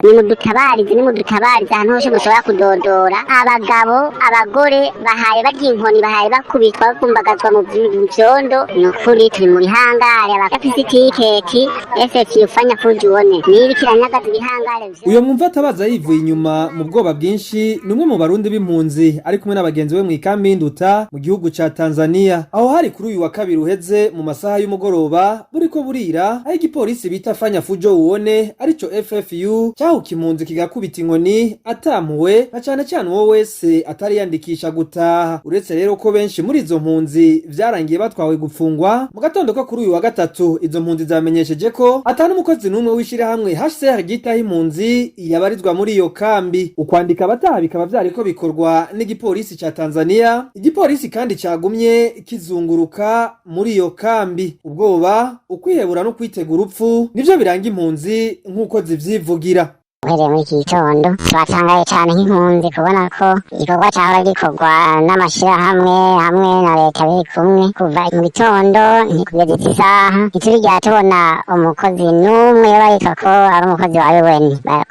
Nimudutabarize, nimudutabarize ahantu hose mushobora kudodora. Abagabo, abagore bahaye barya inkoni, bahaye bakubitwa, bakumbagazwa mu vyondo. Ni ukuri turi mu bihangare. Abafise itiketi FFU, fanya fujo uone, niba kiranyagaza ibihangare vyo. Uyo mwumva atabaza yivuye inyuma mu bwoba bwinshi ni umwe mu Barundi b'impunzi ari kumwe n'abagenzi be mw'ikambi y'Induta mu gihugu ca Tanzania. Aho hari kuri uyu wa kabiri uheze mu masaha y'umugoroba, buriko burira, aho igipolisi bita fanya fujo uone, arico FFU, cahuka impunzi kigakubita inkoni atamuwe, na cane cane uwo wese atari yandikisha gutaha. Uretse rero ko benshi muri izo mpunzi vyarangiye batwawe gupfungwa, mu gatondo ko kuri uyu wa gatatu izo mpunzi zamenyesheje ko ata n'umukozi n'umwe w'ishirahamwe HCR ryitaho impunzi yabarizwa muri iyo kambi. Ukwandika abataha bikaba vyariko bikorwa n'igipolisi ca Tanzania. Igipolisi kandi cagumye kizunguruka muri iyo kambi. Ubwoba, ukwihebura no kwitega urupfu nivyo biranga impunzi nk'uko zivyivugira. Uhereye muri iki gitondo twatangaye cyane nk'impunzi kubona ko igikorwa cyahora gikorwa n'amashyirahamwe hamwe na leta biri kumwe, kuva mu gitondo ntikugeza izi saha ntiturigira tubona umukozi n'umwe yoba yitwa ko ari umukozi wa UN.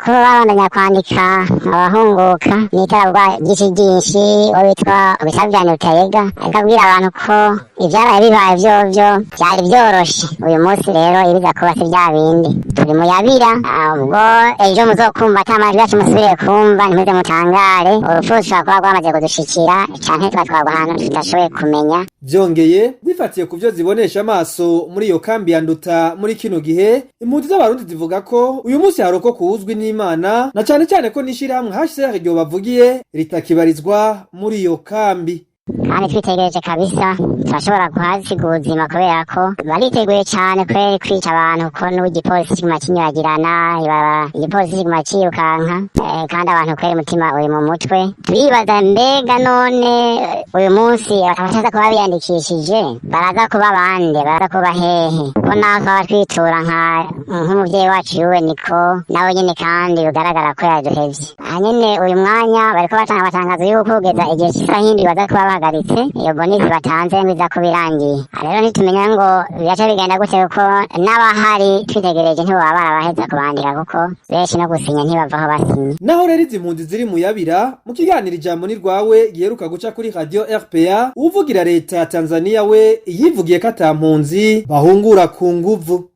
Kuba babandanya kwandika abahunguka n'iterabwoba ryinshi ryinshi. Uwo bitwa Bisabyane Rutayega ariko abwira abantu ko ibyabaye bibaye vyovyo byari byoroshe. Uyu munsi rero ibiza kuba si bya bindi, turi muyabira. Ubwo ejo muzokumva ata amajwi yacu musubire kumva, ntimuze mutangare. Urupfu rushobora kuba rwamaze kudushikira canke tugatwarwa ahantu tudashoboye kumenya. Vyongeye, zifatiye ku vyo zibonesha amaso muri iyo kambi ya Nduta muri kino gihe, impunzi z'Abarundi zivuga ko uyu munsi harokoka uwuzwi n'Imana, na cane cane ko n'ishirahamwe HCR ryo bavugiye ritakibarizwa muri iyo kambi. Kandi twitegereje kabisa turashobora kuhasiga ubuzima, kubera ko bariteguye cyane kweri kwica abantu, ko n'ubu igipolisi kiguma kinyuragirana ibarabara, igipolisi kiguma cirukanka, kandi abantu kweri umutima uri mu mutwe. Turibaza mbega none uyu munsi abataza kuba biyandikishije baraza kuba bande? Baraza kuba hehe? Ko naho twaba twitura nk'umuvyeyi wacu yuwe niko nawe nyene, kandi bigaragara ko yaduhevye. Aha nyene uyu mwanya bariko batanga amatangazo y'uko kugeza igihe c'isaha 7 baza kuba bahagaritse iyo bonus batanze, ngo iza kuba irangiye. Aha rero ntitumenya ngo biraca bigenda gute, kuko n'abahari twitegereje ntibaba barabaheza kubandika, kuko benshi no gusinya ntibava aho basinye. Naho rero izi mpunzi ziri muyabira, mu kiganiro Ijambo ni Rwawe giheruka guca kuri Radio RPA, uwuvugira leta ya Tanzania we yivugiye ko ata mpunzi bahungura ku nguvu.